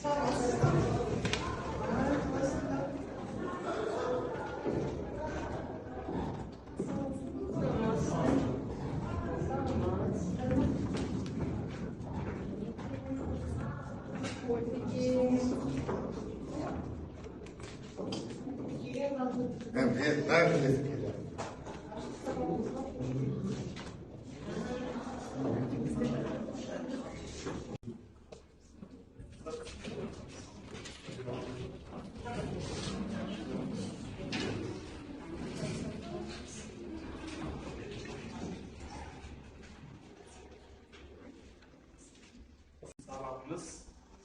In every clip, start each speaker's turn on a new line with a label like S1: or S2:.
S1: Сабағымыз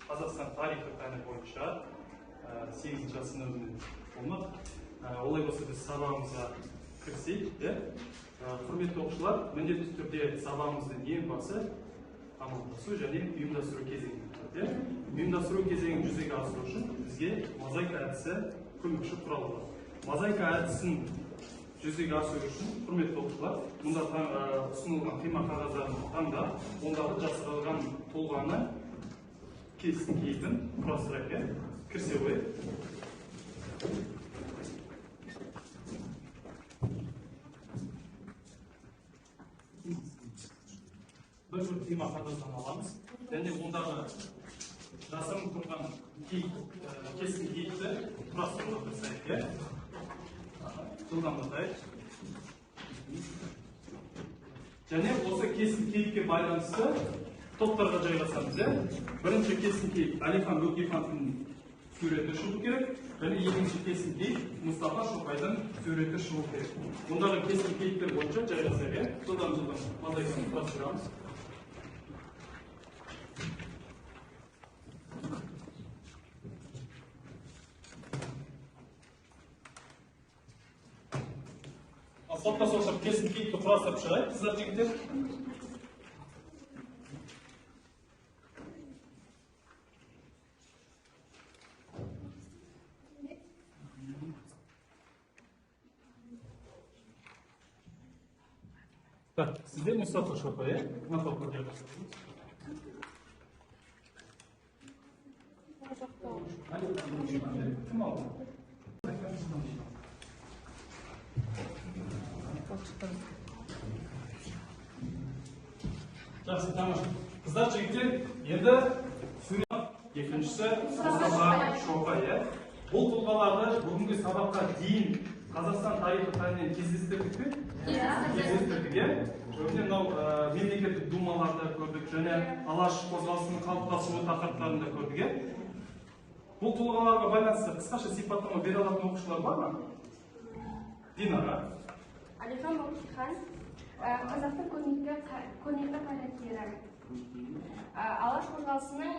S1: Қазақстан тарихы пәні бойынша 8-ші сыныбының болмақ. Олай болса біз сабағымызға кірісейік, иә? Құрметті оқушылар, міндетті түрде сабағымыздың ең басы амандасу және ұйымдастыру кезеңі. Иә? Ұйымдастыру кезеңін жүзеге асыру үшін бізге мозаика әдісі көмекші құрал болады. Мозаика әдісін жүзеге асыру үшін, құрметті оқушылар, мұнда ұсынылған қима қағаздарын таңдап, ондағы жасырылған тұлғаны кесін кейпін құрастырайық, иә? Кірісе қояйық. Бір қима қағаздан аламыз және ондағы жасырын тұрған кесін кейіпті құрастыруға тырысайық, иә? Жылдамдатайық. Және осы кесін кейіпке байланысты топтарға жайғасамыз, иә? Бірінші кесін кейіп Әлихан Бөкейхановтың суреті шығу керек, және екінші кесін кейіп Мұстафа Шоқайдың суреті шығу керек. Ондағы кесін кейіптер бойынша жайғасайық, иә? Жылдам мозаиканы құрастырамыз. Топта соғып кесін кейіпті құрастырып шығайық, қыздар, жігіттер. Так, сізде Мұстафа Шоқай, иә? Мына топқа жайғастырыңыз. Кім алды? Жақсы, тамаша. Қыздар, жігіттер, енді сурет екіншісі Мұстафа Шоқай, иә? Бұл тұлғаларды бүгінгі сабаққа дейін Қазақстан тарихы пәнінен кездестірдік пе? Кездестірдік, иә? Көбіне мынау мемлекеттік думаларда көрдік және Алаш қозғалысының қалыптасуы тақырыптарында көрдік, иә? Бұл тұлғаларға байланысты қысқаша сипаттама бере алатын оқушылар бар ма? Динара.
S2: Әлихан Бөкейхан қазақтың көрнекті қайраткері, Алаш қозғалысының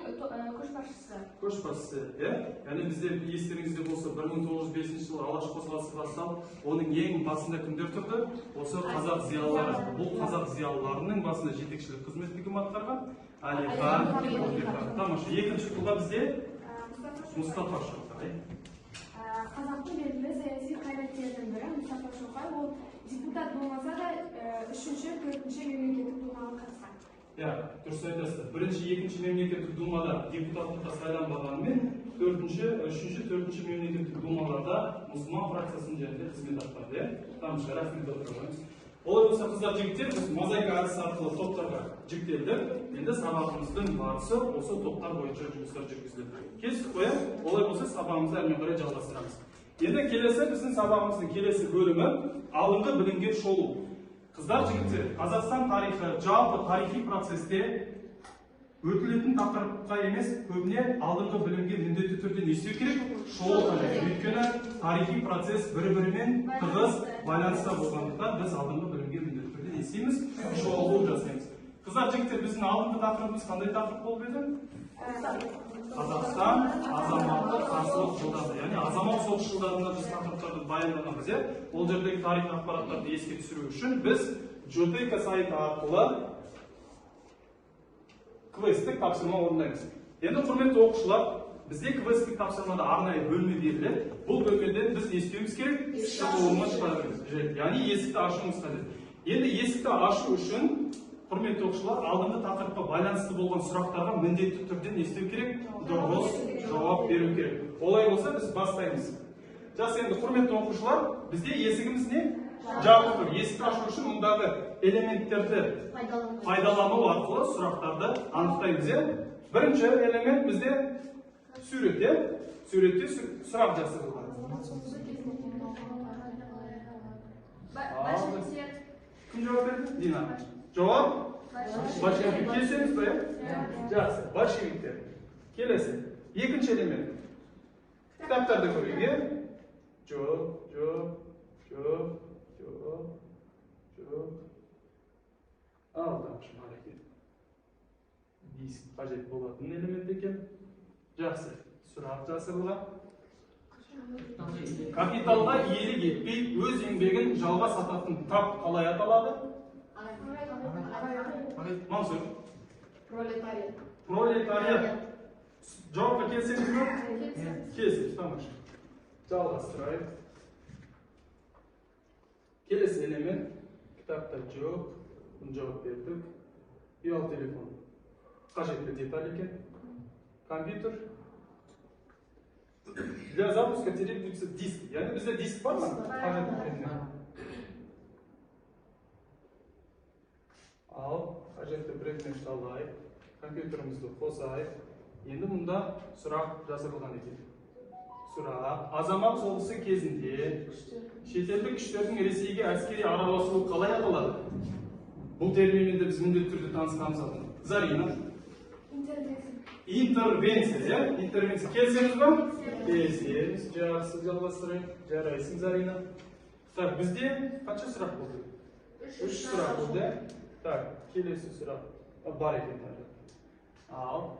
S2: көшбасшысы.
S1: Көшбасшысы, иә? Яғни бізде естеріңізде болса 1905 жылы Алаш қозғалысы басталып, оның ең басында кімдер тұрды? Осы қазақ зиялылары. Бұл қазақ зиялыларының басында жетекшілік қызметті кім атқарған? Әлихан Бөкейхан. Тамаша. Екінші тұлға бізде Мұстафа Шоқай.
S2: Қазақтың белгілі саяси қайраткерінің бірі Мұстафа Шоқай. Ол депутат болмаса да үшінші, төртінші мемлекеттік думаға қатысқан.
S1: Иә, дұрыс айтасыз. Бірінші, екінші мемлекеттік думада депутаттыққа сайланбағанымен, үшінші, төртінші мемлекеттік думаларда мұсылман фракциясының жерінде қызмет атқарды, иә? Тамаша, рахмет отырыңыз. Олай болса, қыздар, жігіттер, біз мозаика әдісі арқылы топтарға жіктелдік. Енді сабағымыздың барысы осы топтар бойынша жұмыстар жүргізіледі. Келістік қой, олай болса сабағымызды әрмен қарай жалғастырамыз. Енді келесі біздің сабағымыздың келесі бөлімі алдыңғы білімге шолу. Қыздар, жігіттер, Қазақстан тарихы жалпы тарихи процесте өтілетін тақырыпқа емес, көбіне алдыңғы білімге міндетті түрде не істеу керек? Шолу қажет. Өйткені тарихи процесс бір-бірімен тығыз байланыста болғандықтан біз алдыңғы білімге міндетті түрде не істейміз? Шолу жасаймыз. Қыздар, жігіттер, біздің алдыңғы тақырыбымыз қандай тақырып болып еді? Қазақстан азаматтық қарсылық жылдары, яғни азамат соғыс жылдарында біз тақырыптарды баяндағанбыз, иә? Ол жердегі тарихи ақпараттарды еске түсіру үшін біз Жотека сайты арқылы квесттік тапсырма орындаймыз. Енді, құрметті оқушылар, бізде квесттік тапсырмада арнайы бөлме беріледі. Бұл бөлмеден біз не істеуіміз керек? Шығуымыз қажет. Яғни есікті ашуымыз қажет. Енді есікті ашу үшін, құрметті оқушылар, алдыңғы тақырыпқа байланысты болған сұрақтарға міндетті түрде не істеу керек? Дұрыс жауап беру керек. Олай болса біз бастаймыз. Жақсы, енді құрметті оқушылар, бізде есігіміз не? Жабық тұр. Есікті ашу үшін мұндағы элементтерді пайдалану арқылы сұрақтарды анықтаймыз, иә? Бірінші элемент бізде сурет, иә? Суретте сұрақ жасырылған. Кім жауап берді? Дина. Жауап? Большевик. Келісеміз бе, иә? Жақсы, большевиктер. Келесі. Екінші элемент. Кітаптарды көрейік, иә? Жоқ, жоқ, жоқ, жоқ, жоқ. Ал, тамаша, бар екен. Диск қажет болатын элемент екен. Жақсы, сұрақ жасырылған. Капиталға иелік етпей, өз еңбегін жалға сататын тап қалай аталады? Мансұр.
S2: Пролетариат.
S1: Пролетариат. Жауапқа келісеміз бе? Келісеміз, тамаша. Жалғастырайық. Келесі элемент. Кітапта жоқ. Бұны жауап бердік. Ұялы телефон. Қажетті деталь екен. Компьютер. Для запуска требуется диск. Яғни бізде диск бар ма? Қажетті предмет. Ал, қажетті предметті алайық. Компьютерімізді қосайық. Енді мұнда сұрақ жасырылған екен. Сұрақ. Азамат соғысы кезінде шетелдік күштердің Ресейге әскери араласуы қалай аталады? Бұл терминмен де біз міндетті түрде танысқанымыз lazım. Зарина.
S2: Интервенция.
S1: Интервенция, иә? Интервенция. Келісеміз ба? Келісеміз. Жақсы, жалғастырайық. Жарайсың, Зарина. Так, бізде қанша сұрақ болды? 3 сұрақ болды. Так, келесі сұрақ бар екен. Ал,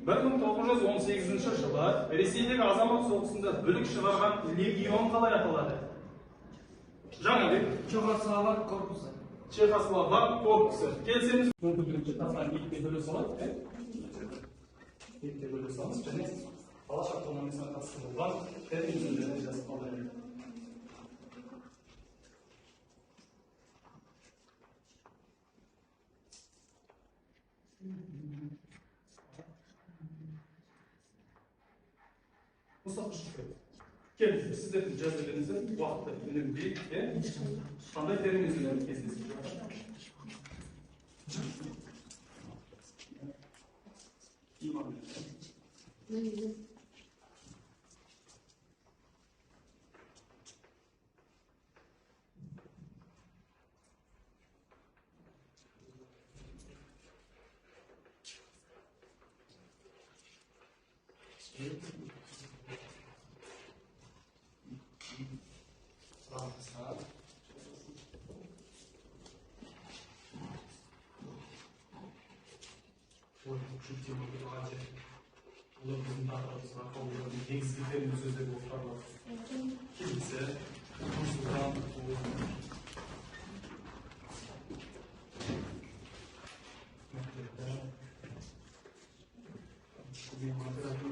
S1: 1918 жылы Ресейдегі азамат соғысында бүлік шығарған легион қалай аталады? Жаңабек.
S3: Чехословак корпусы.
S1: Чехословак корпусы. Келісеміз. Мүмкіндігінше тастан екіге бөле салайық, ә? Екіге бөле саламыз және Алаш автономиясына қатысты болған термин сөздерді жазып қалдырайық. Мұстафа Шүкір. Келіңіздер, сіздердің жазып уақытты үнемдейік, иә? Қандай термин сөздер кездесіп жатыр? Иман. Олар біздің тақырыбымызға қабылданған негізгі термин сөздер болып табылады. Келесі Нұрсұлтан.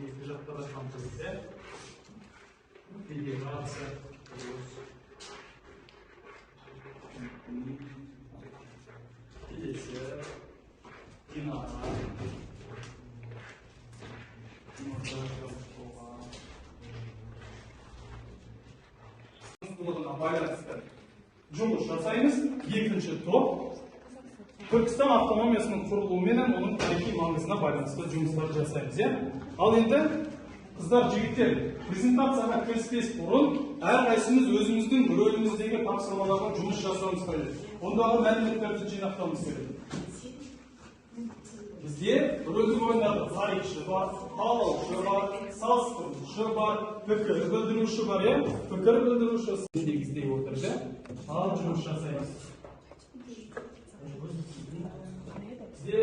S1: Екі жақта да қамтылды. Федерация. Келесі Динара. Байланысты жұмыс жасаймыз. Екінші топ Түркістан автономиясының құрылуыменен оның тарихи маңызына байланысты жұмыстар жасаймыз, иә? Ал енді қыздар, жігіттер, презентацияға кіріспес бұрын әрқайсымыз өзіміздің рөліміздегі тапсырмаларға жұмыс жасауымыз қажет. Ондағы мәліметтерді жинақтауымыз керек. Бізде рөлдік ойындарда тарихшы бар, талдаушы бар, салыстырушы бар, пікір білдіруші бар, иә? Пікір білдіруші негіздей отырып, иә? Ал жұмыс жасаймыз. Бізде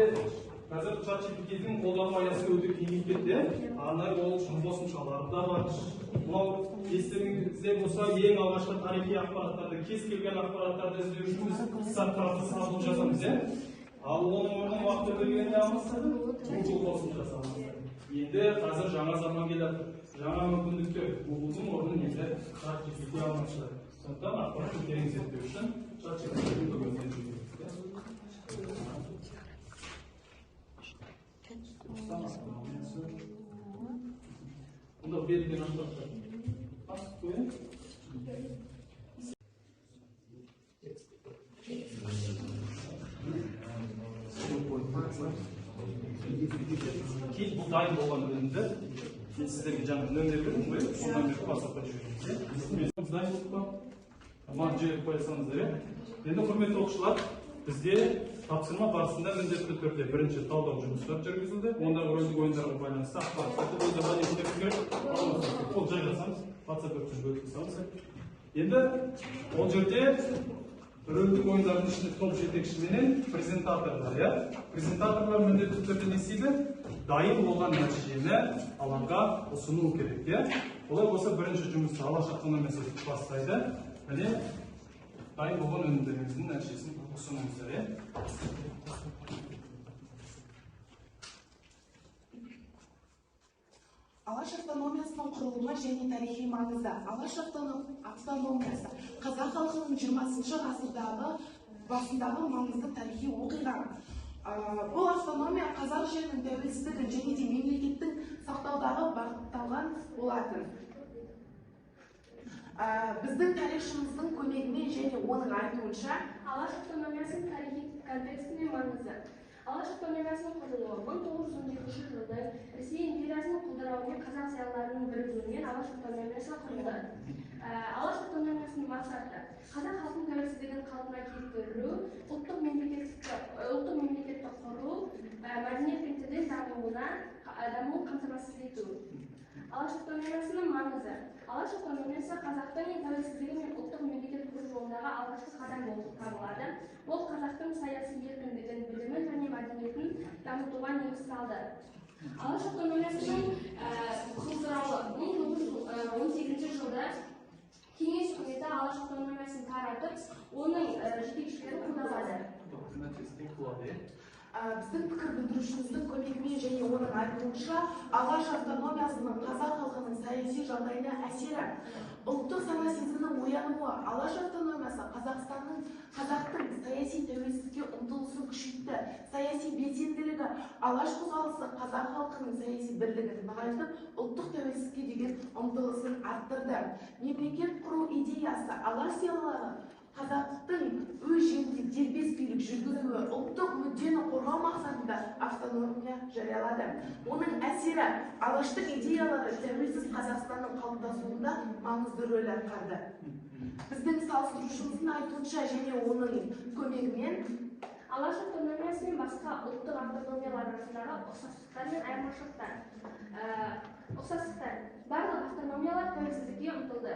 S1: қазір ChatGPT-дің қолдану аясы өте кеңейіп кетті, иә? Арнайы ол үшін қосымшалары да бар. Мынау естеріңізде болса, ең алғашқы тарихи ақпараттарды, кез келген ақпараттарды іздеу үшін біз кітаптарды сатып жазамыз, иә? Ал оның орнын уақыт өте алмастырды, Google қосымшасы алмастырды. Енді қазір жаңа заман келе жатыр, жаңа мүмкіндіктер. Google-дың орнын енді ChatGPT алмастырды. Сондықтан ақпаратты терең зерттеу үшін ChatGPT-дің көмегіне жүгінеміз. Түркістан автономиясы. Ондағы берілген ақпараттар. Қояйын. Кейін бұл дайын болған өнімді мен сіздерге жаңа нөмір бердім ғой, сол нөмірді WhatsApp-қа жібереміз. Дайын болды па? Маған жіберіп қоя салыңыздар, иә? Енді, құрметті оқушылар, бізде тапсырма барысында міндетті түрде бірінші талдау жұмыстары жүргізілді. Ондағы рөлдік ойындарға байланысты ақпараттарды ойындарға не істеуіміз керек? Ол жайғасамыз, WhatsApp бөліп саламыз. Енді ол жерде рөлдік ойындардың ішінде топ жетекші менен презентаторлар, иә? Презентаторлар міндетті түрде не істейді? Дайын болған нәтижені алаңға ұсыну керек, иә? Олай болса, бірінші жұмысты Алаш автономиясы бастайды. Міне, дайын болған өнімдеріңіздің нәтижесін ұсыныңыздар, иә?
S3: Алаш автономиясының құрылымы және тарихи маңызы. Алаш автономиясы қазақ халқының 20 ғасырдағы басындағы маңызды тарихи оқиға. Бұл автономия қазақ жерінің тәуелсіздігін және де мемлекеттің сақтаудағы бағытталған болатын. Біздің тарихшымыздың көмегімен және оның айтуынша
S2: Алаш автономиясының тарихи контексті мен маңызы. Алаш автономиясының құрылуы 1917 жылдың Ресей империясының құлдырауымен қазақ зиялыларының бірігуімен Алаш автономиясы құрылды. Алаш автономиясының мақсаты қазақ халқының тәуелсіздігін қалпына келтіру, ұлттық мемлекетті құру, мәдениет пен тілдің дамуын қамтамасыз ету. Алаш автономиясының маңызы. Алаш автономиясы қазақтың тәуелсіздігі мен ұлттық мемлекет құру жолындағы алғашқы қадам болып табылады. Ол қазақтың саяси еркіндігін, білімін және мәдениетін дамытуға негіз салды. Алаш автономиясының құлдырауы 1918 жылда Кеңес үкіметі Алаш автономиясын таратып, оның жетекшілерін қудалады.
S3: Біздің пікір білдірушіміздің көмегімен және оның айтуынша Алаш автономиясының қазақ халқының саяси жағдайына әсері, ұлттық сана сезімінің оянуы. Алаш автономиясы қазақтың саяси тәуелсіздікке ұмтылысын күшейтті, саяси белсенділігі. Алаш қозғалысы қазақ халқының саяси бірлігін нығайтып, ұлттық тәуелсіздікке деген ұмтылысын арттырды. Мемлекет құру идеясы. Алаш зиялылары қазақтың өз жерінде дербес билік жүргізуі, ұлттық мүддені қорғау мақсатында автономия жариялады. Оның әсері Алаштың идеялары тәуелсіз Қазақстанның қалыптасуында маңызды рөл атқарды. Біздің салыстырушымыздың айтуынша және оның көмегімен
S2: Алаш автономиясы мен басқа ұлттық автономиялар арасындағы ұқсастықтар мен айырмашылықтар. Ұқсастықтар. Барлық автономиялар тәуелсіздікке ұмтылды.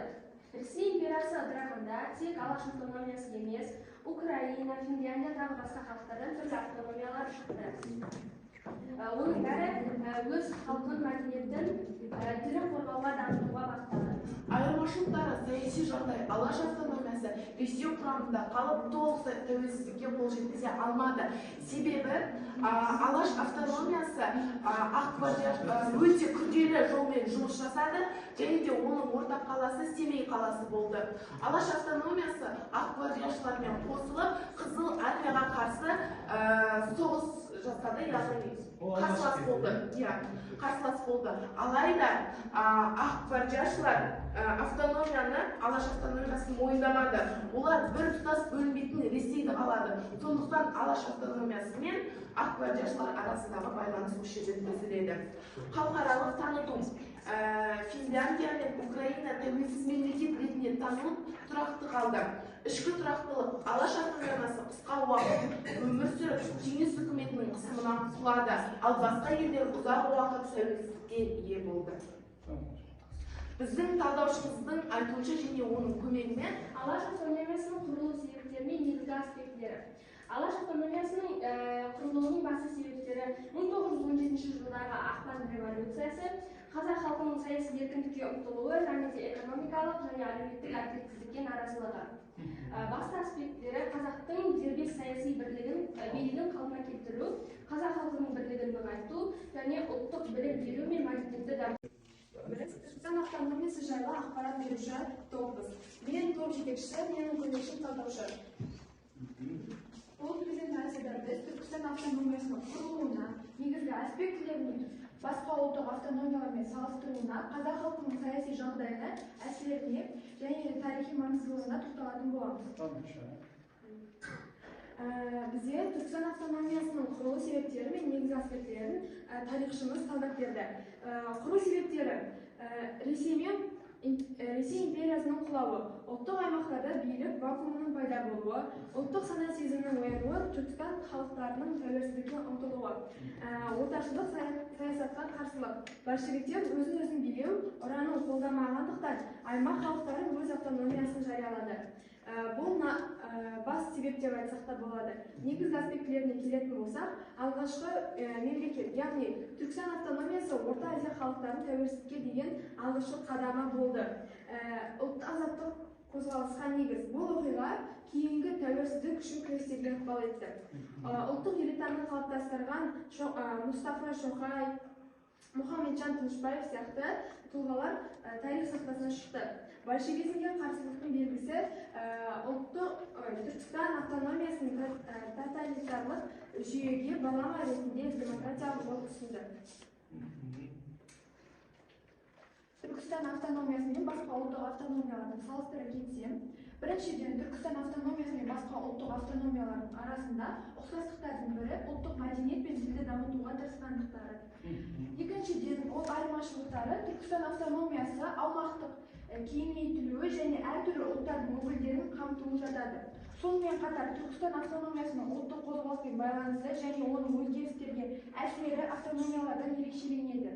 S2: Ресей империясы ыдырағанда тек Алаш автономиясы емес, Украина, Финляндия тағы басқа халықтардан түрлі автономиялар шықты. Оның бәрі өз халқын, мәдениетін, тілін қорғауға, дамытуға бағытталды.
S3: Айырмашылықтары. Саяси жағдай. Алаш автономиясы Ресей құрамында қалып, толық тәуелсіздікке қол жеткізе алмады. Себебі Алаш автономиясы ақ гвардия өте күрделі жолмен жұмыс жасады және де оның ортақ қаласы Семей қаласы болды. Алаш автономиясы ақ гвардияшылармен қосылып, Қызыл армияға қарсы соғыс жасады, яғни қарсылас болды. Иә, қарсылас болды. Алайда ақ гвардияшылар автономияны, Алаш автономиясын мойындамады. Олар бір тұтас бөлінбейтін Ресейді қалады. Сондықтан Алаш автономиясы мен ақ гвардияшылар арасындағы байланыс осы жерден үзіледі. Халықаралық таныту. Финляндия мен Украина тәуелсіз мемлекет ретінде танылып, тұрақты қалды. Ішкі тұрақтылық. Алаш автономиясы қысқа уақыт өмір сүріп, Кеңес үкіметінің қысымына құлады, ал басқа елдер ұзақ уақыт тәуелсіздікке ие болды. Біздің талдаушымыздың айтуынша және оның көмегімен
S2: Алаш автономиясының құрылу себептері мен негізгі аспектілері. Алаш автономиясының құрылуының басты себептері 1917 жылдағы Ақпан революциясы, қазақ халқының саяси еркіндікке ұмтылуы және де экономикалық және әлеуметтік әділетсіздікке наразылығы. Басты аспектілері қазақтың дербес саяси бірлігін, билігін қалпына келтіру, қазақ халқының бірлігін нығайту және ұлттық білім беру мен мәдениетті дамыту.
S4: Біз Түркістан автономиясы жайлы ақпарат беруші топпыз. Мен топ жетекшісі, менің көмекшім талдаушы. Бұл презентацияда біз Түркістан автономиясының құрылуына, негізгі аспектілеріне, басқа ұлттық автономиялармен салыстыруына, қазақ халқының саяси жағдайына, әсеріне және тарихи маңыздылығына тоқталатын боламыз. Бізде Түркістан автономиясының құрылу себептері мен негізгі аспектілерін тарихшымыз талдап берді. Құру себептері: Ресей империясының құлауы, ұлттық аймақтарда билік вакуумының пайда болуы, ұлттық сана сезімінің оянуы, Түркістан халықтарының тәуелсіздікке ұмтылуы, отаршылдық саясатқа қарсылық, большевиктер өзін-өзін билеу ұранын қолдамағандықтан аймақ халықтары өз автономиясын жариялады. Бұл бас себеп деп айтсақ та болады. Негізгі аспектілеріне келетін болсақ, алғашқы мемлекет, яғни Түркістан автономиясы Орта Азия халықтарының тәуелсіздікке деген алғашқы қадамы болды. Ұлттық азаттық қозғалысқа негіз. Бұл оқиға кейінгі тәуелсіздік үшін күрестерге ықпал етті. Ұлттық элитаны қалыптастырған Мұстафа Шоқай, Мұхамеджан Тынышбаев сияқты тұлғалар тарих сахнасына шықты. Большевизмге қарсылықтың белгісі ұлттық Түркістан автономиясының тоталитарлық жүйеге балама ретінде демократиялық жол ұсынды.
S5: Түркістан автономиясы мен басқа ұлттық автономияларды салыстыра кетсем, біріншіден, Түркістан автономиясы мен басқа ұлттық автономиялардың арасында ұқсастықтардың бірі ұлттық мәдениет пен тілді дамытуға тырысқандықтары. Екіншіден, ол айырмашылықтары Түркістан автономиясы аумақтық кеңейтілуі және әртүрлі ұлттардың өкілдерін қамтуы жатады. Сонымен қатар Түркістан автономиясының ұлттық қозғалыспен байланысы және оның өзгерістерге әсері автономиялардан ерекшеленеді.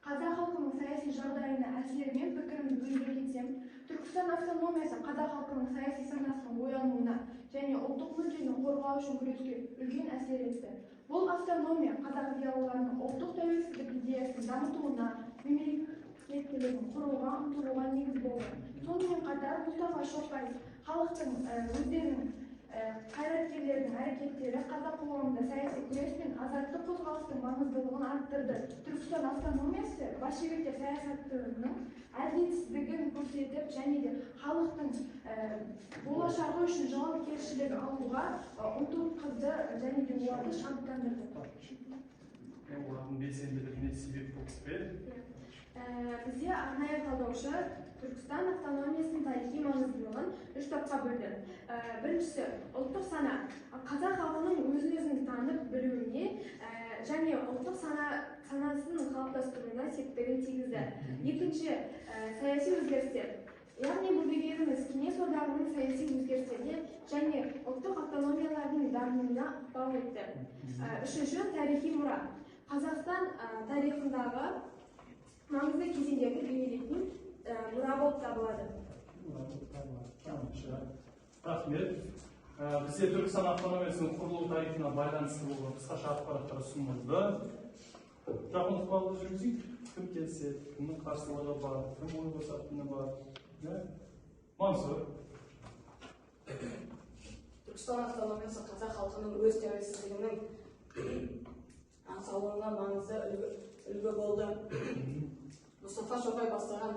S5: Қазақ халқының саяси жағдайына әсері мен пікірімді бөле кетсем, Түркістан автономиясы қазақ халқының саяси санасының оянуына және ұлттық мүддені қорғау үшін күреске үлкен әсер етті. Бұл автономия қазақ зиялыларының ұлттық тәуелсіздік идеясын дамытуына, мемлекеттілігін құруға ұмтылуға негіз болды. Сонымен қатар Мұстафа Шоқай халықтың өздерінің қайраткерлерінің әрекеттері қазақ қоғамында саяси күрес пен азаттық қозғалыстың маңыздылығын арттырды. Түркістан автономиясы большевиктер саясатының әділетсіздігін көрсетіп және де халықтың болашағы үшін жауапкершілік алуға ұмтылғызды және де оларды шабыттандырды.
S1: Олардың белсенділігіне себеп болып пе?
S4: Бізде арнайы талдаушы Түркістан автономиясының тарихи маңыздылығын үш топқа бөлді. Біріншісі, ұлттық сана. Қазақ халқының өзін-өзін танып білуіне және ұлттық санасын қалыптастыруына септігін тигізді. Екінші, саяси өзгерістер. Яғни бұл дегеніміз Кеңес одағының саяси өзгерістеріне және ұлттық автономиялардың дамуына ықпал етті. Үшінші, тарихи мұра. Қазақстан тарихындағы маңызды кезеңдерді бейнелейтін мұра болып табылады.
S1: Рахмет. Бізде Түркістан автономиясының құрылу тарихына байланысты болған қысқаша ақпараттар ұсынылды. Жақын ықпалды жүргізейік. Кім келіседі, кімнің қарсылығы бар, кім ой қосатыны бар. Мансұр.
S6: Түркістан автономиясы қазақ халқының өз тәуелсіздігінің аңсалуына маңызды үлгі болды. Мұстафа Шоқай бастаған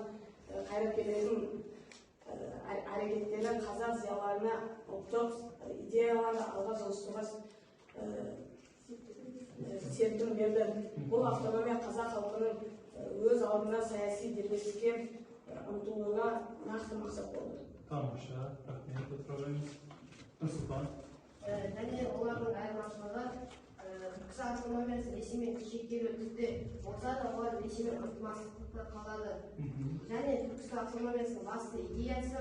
S6: қайраткерлердің әрекеттері қазақ зиялыларына ұлттық идеяларды алға жылжытуға серпін берді. Бұл автономия қазақ халқының өз алдына саяси дербестікке ұмтылуына нақты мақсат болды.
S1: Тамаша, рахмет, отыра. Нұрсұлтан.
S7: Және олардың айырмашылығы Түркістан автономиясы Ресеймен шектеулі түрде болса да, олар Ресеймен ынтымақтастықта қалады. Және Түркістан автономиясының басты идеясы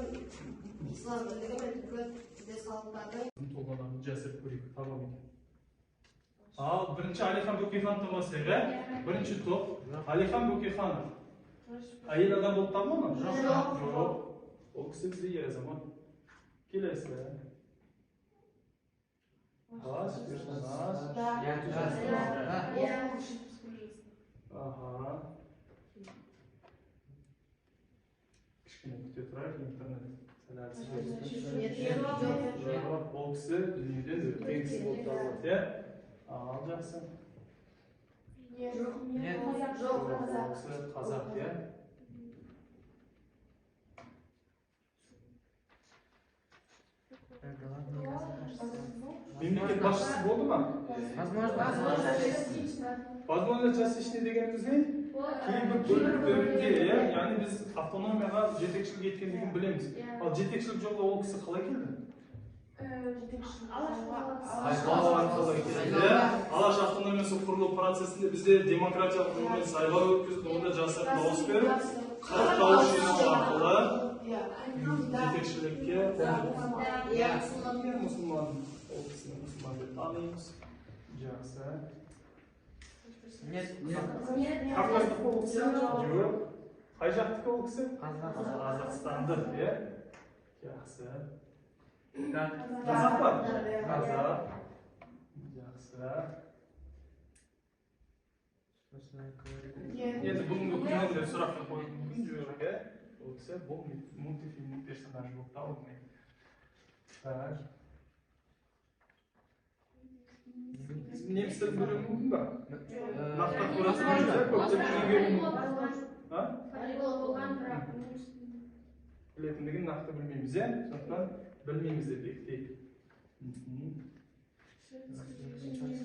S7: ислам бірлігі мен түркі тілдес халықтардың
S1: тұлғаларын жасырып көрейік, табам екен. Ал бірінші Әлихан Бөкейхановтан бастайық, ә? Бірінші топ Әлихан Бөкейханов. Әйел адам болып табыла ма? Жоқ. Жоқ. Ол кісі бізде ер азамат. Келесі. Бас, персонаж. Ага. Кішкене күте тұрайық, интернет сәл әлсіз. Жоқ, ол кісі дүниеден өткен кісі болып табылады, иә? Ал, жақсы.
S3: Жоқ,
S1: Ол кісі қазақ, иә? Мемлекет басшысы болды ма?
S8: Возможно.
S1: Возможно, частично дегеніміз не? Кейбір бөліктерінде, иә, яғни біз автономияға жетекшілік еткендігін білеміз. Ал жетекшілік жолға ол кісі қалай келді? Сайлау арқылы келді. Алаш автономиясы құрылу процесінде бізде демократиялық жолмен сайлау өткізді, онда жастар дауыс беріп, 40 дауыс жинау арқылы жетекшілікке қонды. Мұсылман, ол кісіні мұсылман деп танимыз. Жақсы.
S8: Нет.
S1: Кавказдық ол кісі? Жоқ. Қай жақтікі ол кісі? Қазақстандық, иә? Жақсы. Қазақ па? Қазақ. Жақсы. Енді бүгінгі күннен де сұрақты қою мүмкін жоқ, иә? Ол кісі бұл мультфильмнің персонажы болып табылмайды. Так. Неміс тілін білуі мүмкін ба? Нақты ақпарат білмейміз, көптеп үйренген. Білетіндігін нақты білмейміз, иә? Сондықтан білмейміз деп бекітейік.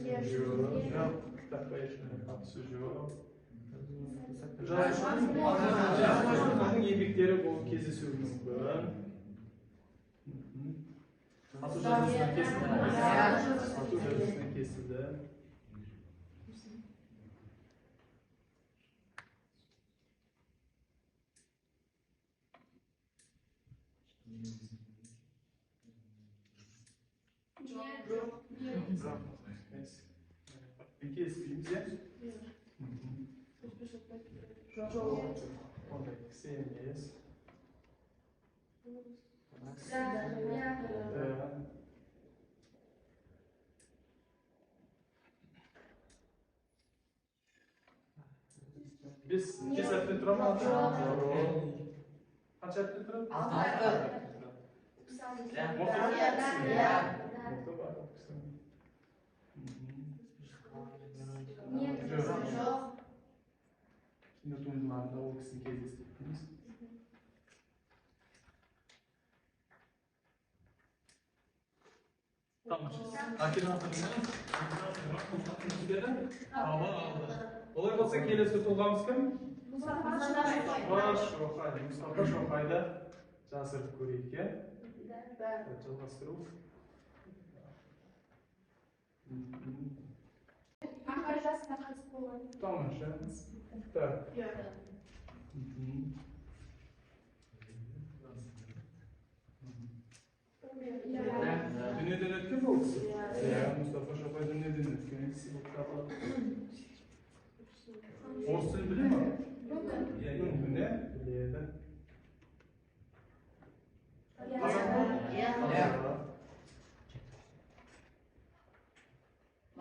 S1: Жоқ, кітапқа ешқандай қатысы жоқ. Жазушының еңбектері бұл кездесуі мүмкін. Ату жазасына кесілді. Ату жазасына кесілді. Жоқ. Келіспейміз, иә? Жоқ. Ондай кісі емес. Бес әріптен тұра ма? Қанша әріптен тұрады? 6. Мықты бар ол кісінің. Жоқ. Кинотуындыларында ол кісіні кездестірдіңіз. Тамаша. Олай болса келесі тұлғамыз кім? Мұстафа Шоқай. Мұстафа Шоқайды жасырып көрейік, иә? Жалғастыру.
S5: Ақыр жасында қайтыс болған.
S1: Тамаша. Так. Дүниеден өткен бұл кісі? Иә, Мұстафа Шоқай дүниеден өткен кісі болып табылады. Орыс тілін біле ме? Мүмкін, иә? Біледі. Қазақ па? Қазақ.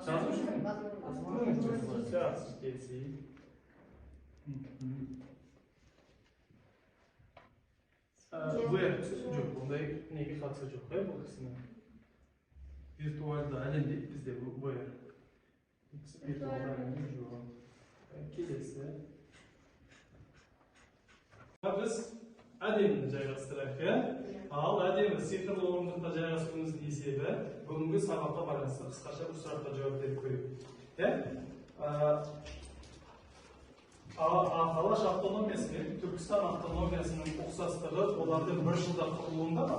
S1: Жазушы ма? Жақсы, келісейік. VR жоқ, ондай неге қатысы жоқ, иә, бұл кісінің? Виртуалды әлем дейді бізде VR. Бұл кісі виртуалды әлемде жоқ. Келесі. Біз әдеміні жайғастырайық, иә? Ал әдемі сиқырлы орындықта жайғасуымыздың есебі бүгінгі сабаққа байланысты қысқаша бір сұраққа жауап беріп көрейік. Иә? Алаш автономиясы мен Түркістан автономиясының ұқсастығы олардың бір жылда құрылуында ма?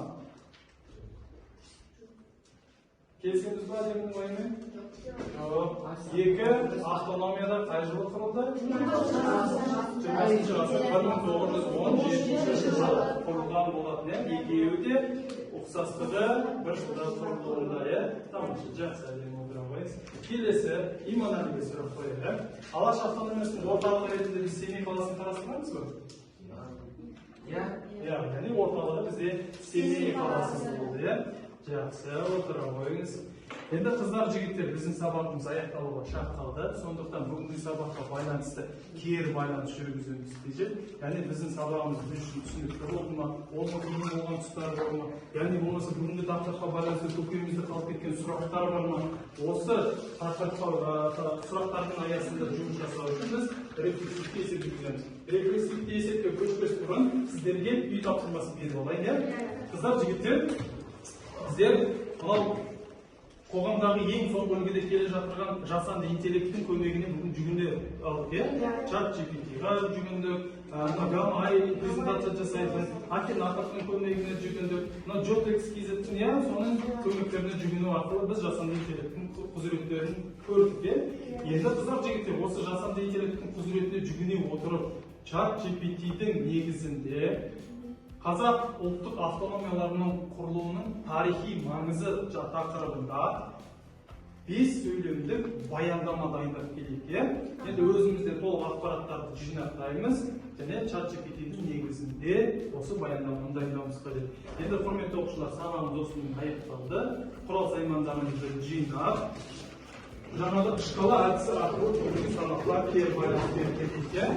S1: Келісеміз ба әдемінің ойымен? Жоқ. Екі автономияда қай жылы құрылды? 20-шы ғасыр 1917 жылы құрылған болатын, иә? Екеуі де ұқсастығы бір жылда құрылуында, иә? Тамаша, жақсы, әдемі отыра қойыңыз. Келесі Иманалиге сұрақ қояйық, иә? Алаш автономиясының орталығы ретінде біз Семей қаласын қарастырамыз ба?
S8: Иә.
S1: Иә, яғни орталығы бізде Семей қаласы болды, иә? Жақсы, отыра қойыңыз. Енді қыздар, жігіттер, біздің сабағымыз аяқталуға шақ қалды. Сондықтан бүгінгі сабаққа байланысты кері байланыс жүргізуіміз қажет. Яғни біздің сабағымыз біз үшін түсінікті болды ма, оның қиын болған тұстары бар ма, яғни болмаса бүгінгі тақырыпқа байланысты көкейімізде қалып кеткен сұрақтар бар ма, осы тақырыпқа сұрақтардың аясында жұмыс жасау үшін біз рефлексивті есеп жүргіземіз. Рефлексивті есепке көшпес бұрын сіздерге үй тапсырмасын беріп алайын, иә? Қыздар, жігіттер, біздер мынау Қоғамдағы ең соңғы үлгіде келе жатырған жасанды интеллекттің көмегіне бүгін жүгіне алдық, иә? Чат GPT-ға жүгіндік, мына Гамма AI презентация жасайтын, Акинатордың көмегіне жүгіндік, мына Jotex KZ-тің, иә, соның көмектеріне жүгіну арқылы біз жасанды интеллекттің құзыреттерін көрдік, иә? Енді, қыздар, жігіттер, осы жасанды интеллекттің құзыретіне жүгіне отырып, чат GPT-дің негізінде қазақ ұлттық автономияларының құрылуының тарихи маңызы тақырыбында бес сөйлемдік баяндама дайындап келейік, иә? Енді өзімізде толық ақпараттарды жинақтаймыз және чат GPT-дің негізінде осы баяндаманы дайындауымыз қажет. Енді, құрметті оқушылар, сабағымыз осымен аяқталды. Құрал саймандарыңызды жинап, жаңағы шкала әдісі арқылы бүгінгі сабаққа кері байланыс беріп кетейік, иә?